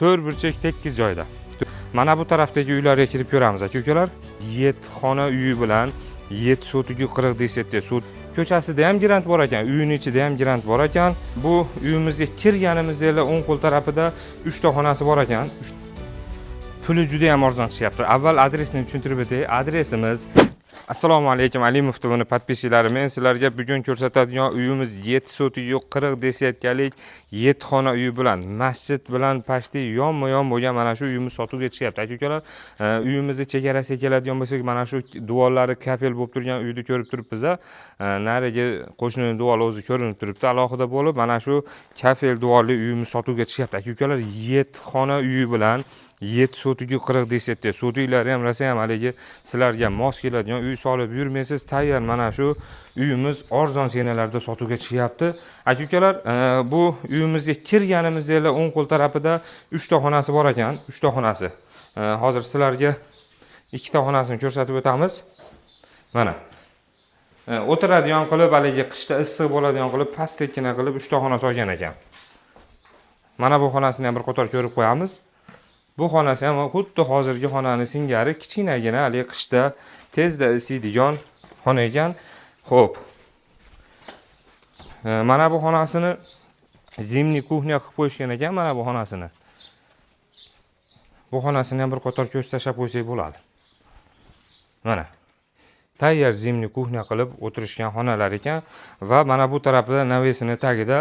To'rt burchak tekis joyda. Mana bu tarafdagi uylarga kirib ko'ramiz, aka ukalar. 7 xona uyi bilan, 7 sotigi 40 desetda suv. Ko'chasida ham грант bor ekan, uyini ichida ham грант bor ekan. Bu uyimizga kirganimizda o'ng qo'l tarafida 3 ta xonasi bor ekan. Puli juda ham arzon chiqyapti. Avval adresini tushuntirib o'tay. Adresimiz. Assalomu alaykum, Alimov TVni подписчиklari. Men sizlarga bugun ko'rsatadigan uyimiz 7 sotigi 40 desetkalik 7 xona uyi bilan, masjid bilan почти yonma-yon bo'lgan mana shu uyimiz sotuvga chiqyapti, aka ukalar. Uyimizni chegarasiga keladigan bo'lsak, mana shu devorlari kafel bo'lib turgan uyni ko'rib turibmiz. Narigi qo'shni devor o'zi ko'rinib turibdi alohida bo'lib. Mana shu kafel devorli uyimiz sotuvga chiqyapti, aka ukalar. 7 xona uyi bilan, 7 sotigi 40 desetda. Sotiklari ham rosa ham haligi sizlarga mos keladigan uy, solib yurmaysiz, tayyor mana shu uyimiz arzon цена larda sotuvga chiqyapti, aka ukalar. Bu uyimizga kirganimizda o'ng qo'l tarafida uchta xonasi bor ekan, uchta xonasi. Hozir sizlarga ikkita xonasini ko'rsatib o'tamiz. Mana, o'tiradigan qilib, haligi qishda issiq bo'ladigan qilib, pastekkina qilib uchta xona solgan ekan. Mana bu xonasini ham bir qator ko'rib qo'yamiz. Bu xonasi ham xuddi hozirgi xonani singari kichkinagina, haligi qishda tezda isiydigan xona ekan. Xo'p. Mana bu xonasini зимний кухня qilib qo'yishgan ekan, mana bu xonasini. Bu xonasini ham bir qator ko'z tashlab qo'ysak bo'ladi. Mana. Tayyor зимний кухня qilib o'tirishgan xonalar ekan va mana bu tarafida навес ini tagida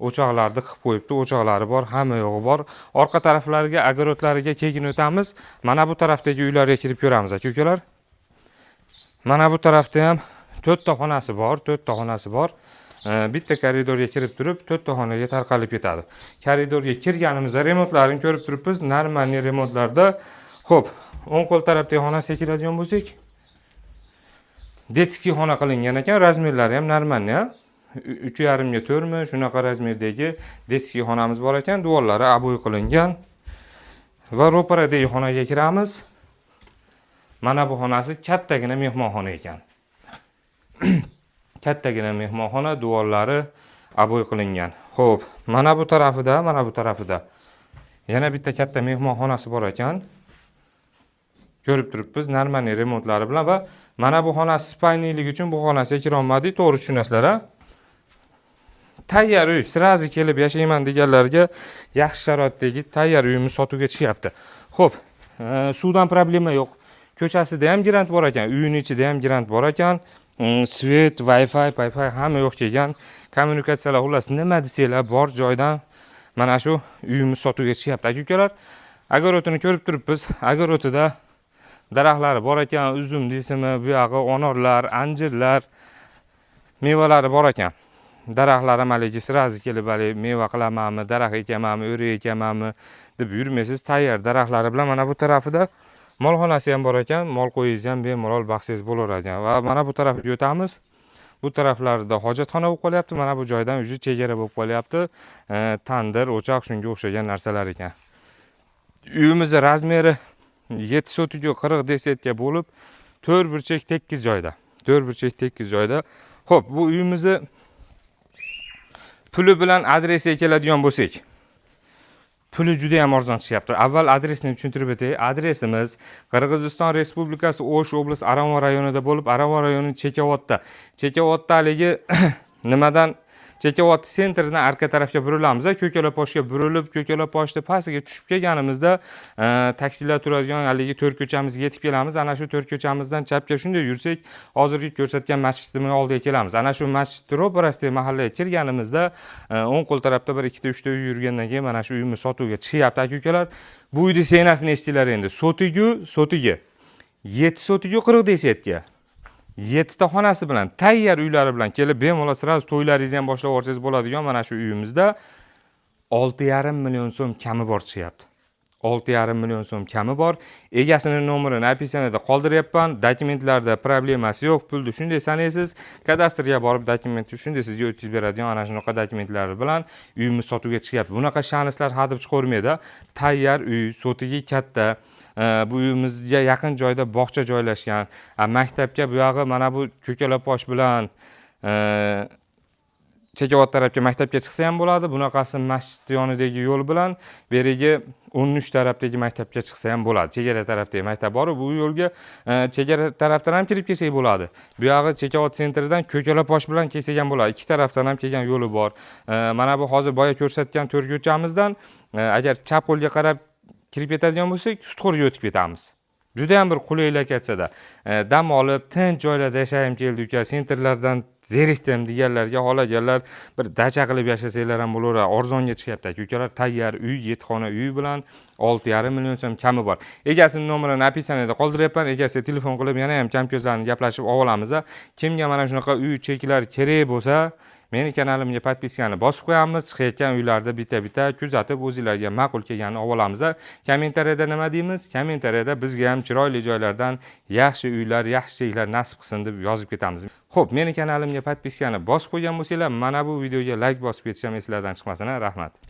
o'choqlarni qilib qo'yibdi. O'choqlari bor, hamma yo'g'i bor. Orqa taraflariga, огород lariga keyin o'tamiz. Mana bu tarafdagi uylarga kirib ko'ramiz, aka ukalar. Mana bu tarafda ham to'rtta xonasi bor, to'rtta xonasi bor. Bitta koridorga kirib turib, to'rtta xonaga tarqalib ketadi. Koridorga kirganimizda remontlarini ko'rib turibmiz, нормальный remontlarda. Xo'p, o'ng qo'l tarafdagi xonasiga kiradigan bo'lsak, детский xona qilingan ekan, размер lari ham нормальный, a? 3,5 ga 4mi, shunaqa размер dagi детский xonamiz bor ekan, devorlari обой qilingan. Va ro'paradagi xonaga kiramiz. Mana bu xonasi kattagina mehmonxona ekan. Kattagina mehmonxona, devorlari обой qilingan. Xo'p, mana bu tarafida yana bitta katta mehmonxonasi bor ekan. Ko'rib turibmiz, нормальный remontlari bilan va mana bu xonasi спальный lik uchun bu xonasiga kirolmadik, to'g'ri tushunasizlar, a? Tayyor uy, сразу kelib yashayman deganlarga yaxshi sharoitdagi tayyor uyimiz sotuvga chiqyapti. Xo'p, suvdan problema yo'q. Ko'chasida ham грант bor ekan, uyini ichida ham грант bor ekan. Свет, Wi-Fi, Wi-Fi hamma yo'q kelgan. Kommunikatsiyalar, xullas, nima desanglar bor joydan mana shu uyimiz sotuvga chiqyapti, aka ukalar. Огород ini ko'rib turibmiz. Огород ida daraxtlari bor ekan, uzum deysizmi, bu yog'i anorlar, anjirlar, mevalari bor ekan. Daraxtlar ham haligi сразу kelib haligi meva qilamanmi, daraxt ekamanmi, o'rik ekamanmi deb yurmaysiz, tayyor daraxtlari bilan. Mana bu tarafida molxonasi ham bor ekan, mol qo'yingizni ham bemalol baqsangiz bo'laver ekan. Va mana bu tarafiga o'tamiz. Bu taraflarida hojatxona bo'lib qolyapti, mana bu joydan уже chegara bo'lib qolyapti. Tandir, o'choq, shunga o'xshagan narsalar ekan. Uyimizni размер i 7 sotiga 40 desetka bo'lib, to'rt burchak tekis joyda. To'rt burchak tekis joyda. Xo'p, bu uyimizni puli bilan adresiga keladigan bo'lsak, puli juda ham arzon chiqyapti. Avval adresini tushuntirib o'tay. Adresimiz Qirg'iziston Respublikasi, O'sh oblast, Aravon rayonida bo'lib, Aravon rayoni Chekavodda. Chekavodda haligi nimadan, Chekavot центр idan arka tarafga burilamiz, Ko'kalaposhga burilib, Ko'kalaposhni pastiga tushib kelganimizda taksilar turadigan haligi to'rt ko'chamizga yetib kelamiz. Ana shu to'rt ko'chamizdan chapga shunday yursak, hozirgi ko'rsatgan masjidimiz oldiga kelamiz. Ana shu masjidni ro'parasidagi mahallaga kirganimizda o'ng qo'l tarafda bir ikkita, uchta uy yurgandan keyin mana shu uyimiz sotuvga chiqyapti, aka ukalar. Bu uyni цена sini eshitdinglar endi. Sotigu sotigi 7 sotigu 40 desetka. Yettita xonasi bilan, tayyor uylari bilan kelib bemalol сразу to'ylaringizni ham boshlab yuborsangiz bo'ladigan mana shu uyimizda 6,5 million so'm kami bor chiqyapti. 6,5 million so'm kami bor. Egasini nomerini описание da qoldiryapman. Dokumentlarda problemasi yo'q, pulni shunday sanaysiz, kadastrga borib dokumentni shunday sizga o'tkazib beradigan ana shunaqa dokumentlari bilan uyimiz sotuvga chiqyapti. Bunaqa shanslar hadeb chiqavermaydi. Tayyor uy, sotigi katta. Bu uyimizga yaqin joyda bog'cha joylashgan. Maktabga bu yog'i mana bu Ko'kalaposh bilan Chekovat tarafga maktabga chiqsa ham bo'ladi. Bunaqasi masjid yonidagi yo'l bilan berigi 13 tarafdagi maktabga chiqsa ham bo'ladi. Chegara tarafdagi maktab bor, bu yo'lga chegara tarafdan ham kirib kelsak bo'ladi. Bu yog'i Chekovat sentridan Ko'kalaposh bilan kelsak ham bo'ladi. Ikki tarafdan ham kelgan yo'li bor. Mana bu hozir boya ko'rsatgan to'rt ko'chamizdan agar chap qo'lga qarab kirib ketadigan bo'lsak, Sutxo'rga o'tib ketamiz. Juda ham bir qulay lokatsiyada. Dam olib, tinch joylarda yashagim keldi uka, sentrlardan zerikdim deganlarga, xohlaganlar bir dacha qilib yashasanglar ham bo'laveradi. Arzonga chiqyapti aka ukalar. Tayyor uy, 7 xona uy bilan 6,5 million so'm kami bor. Egasining nomerini описание da qoldiryapman. Egasiga telefon qilib yana ham kam ko'zlarni gaplashib olamiz. Kimga mana shunaqa uy cheklar kerak bo'lsa, meni kanalimga подписка ni bosib qo'yamiz. Chiqayotgan uylarni bitta-bitta kuzatib, o'zinglarga ma'qul kelganini olib olamiz. Kommentariyada nima deymiz? Kommentariyada bizga ham chiroyli joylardan yaxshi uylar, yaxshi cheklar nasib qilsin deb yozib ketamiz. Xo'p, meni kanalimga подписка ni bosib qo'ygan bo'lsanglar, mana bu videoga like bosib ketish ham esinglardan chiqmasin. Rahmat.